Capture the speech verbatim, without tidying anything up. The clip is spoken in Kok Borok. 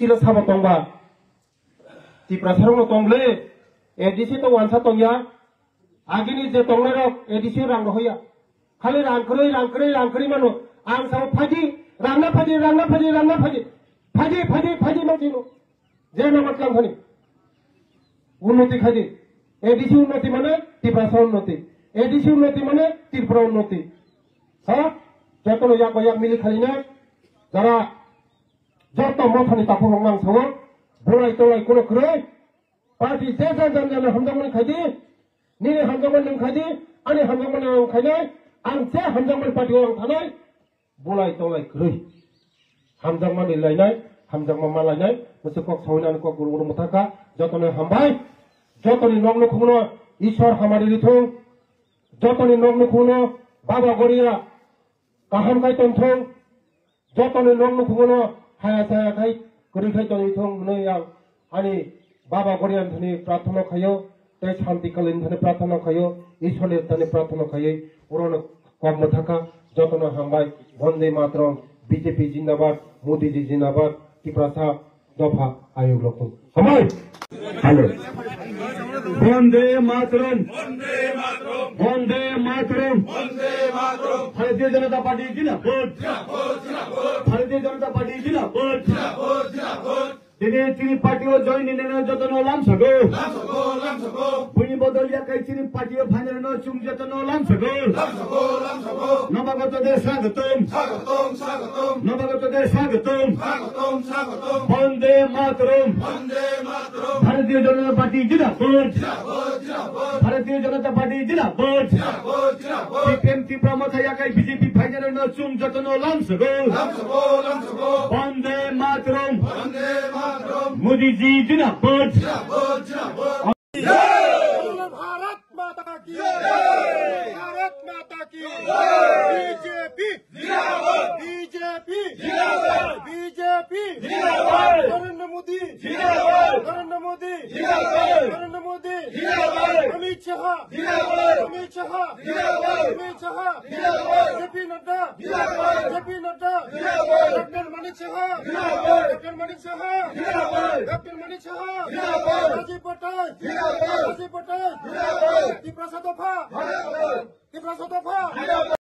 Chilo sabo tongba. Tiprasarokno tongle, A D C to wansa tongya. Agini je tongnairok A D C rang rohoya. Khali rang kwrwi, rang kwrwi, rang kwrwi mano. Ang sao phaidi, rangna phaidi, rangna phaidi, rangna phaidi. Phaidi, phaidi, phaidi ma chino. Je ma matlang thani. Unnoti khaidi. A D C unnoti mane Tiprasa unnoti. A D C unnoti mane Tripura unnoti. Ha? Jotono yak ba yak mili khaline. Jara joto mothani takhuk rok nang sao. Bulai tolai kuno kwrwi. Party je jan jan jan hamjakmani khaidi. Nini hamjakmani nang khaidi. Ani hamjakmani nang khainai. Ang je hamjakmani party o ang thanai. Bulai tolai kwrwi. Hamjakmani lainai, hamjakma ma lainai, mwswk kok sawinani kok guru guru mwthaka, jotoni hambai, jotoni nok nukhungno Ishwar hamari rithung, jotoni nok nukhungno Baba Goria kaham khai tongthung, jotoni nok nukhungno haya saya khai kwrwi khai tongwi thung hwnwi ang ani Baba Gorian thani prarthana khayo, tei Shanti Kalin thani prarthana khayo, Ishwarni thani prarthana khayoi, orono kok mwthaka, jotono hambai, Bonde Matram, B J P Jindabad, Modi ji Jindabad, Tiprasa dopha ayuk rokthung. Hambai! Hello. Bonde Matram. Bonde Matram. Bharatiya Janata Party Jindabad. Bharatiya Janata Party Jindabad. Tini chini party o join ni nene jotono lamsago. Lamsago, lamsago. Buini bodol ya kai chini party o phainai no chung jotono lamsago. Lamsago, lamsago. Nobagoto de swagotom. Swagotom, swagotom. Nobagoto de swagotom. Swagotom, swagotom. Bonde Mataram. Bonde Mataram. Bharatiya Janata Party Jindabad. Jindabad, jindabad. Bharatiya Janata Party Jindabad. Jindabad, jindabad. T P M Tipra Motha ya kai B J P phainai no chung jotono lamsago. Lamsago, lamsago. Bonde Mataram. Modi ji jindabad. Bharat माता की जय। भारत माता की जय। बीजेपी जिंदाबाद। बीजेपी जिंदाबाद। बीजेपी जिंदाबाद। नरेंद्र मोदी जिंदाबाद। नरेंद्र मोदी जिंदाबाद। नरेंद्र मोदी जिंदाबाद। अमित शाह जिंदाबाद। अमित शाह जिंदाबाद। अमित शाह जिंदाबाद। जेपी नड्डा जिंदाबाद। जेपी नड्डा जिंदाबाद। डॉक्टर मानिक साहा जिंदाबाद। डॉक्टर मानिक साहा जिंदाबाद। डॉक्टर मानिक साहा जिंदाबाद। राजीव पटेल जिंदाबाद। राजीव पटेल जिंदाबाद। तिप्रासा दफा जिंदाबाद। तिप्रासा दफा जिंदाबाद।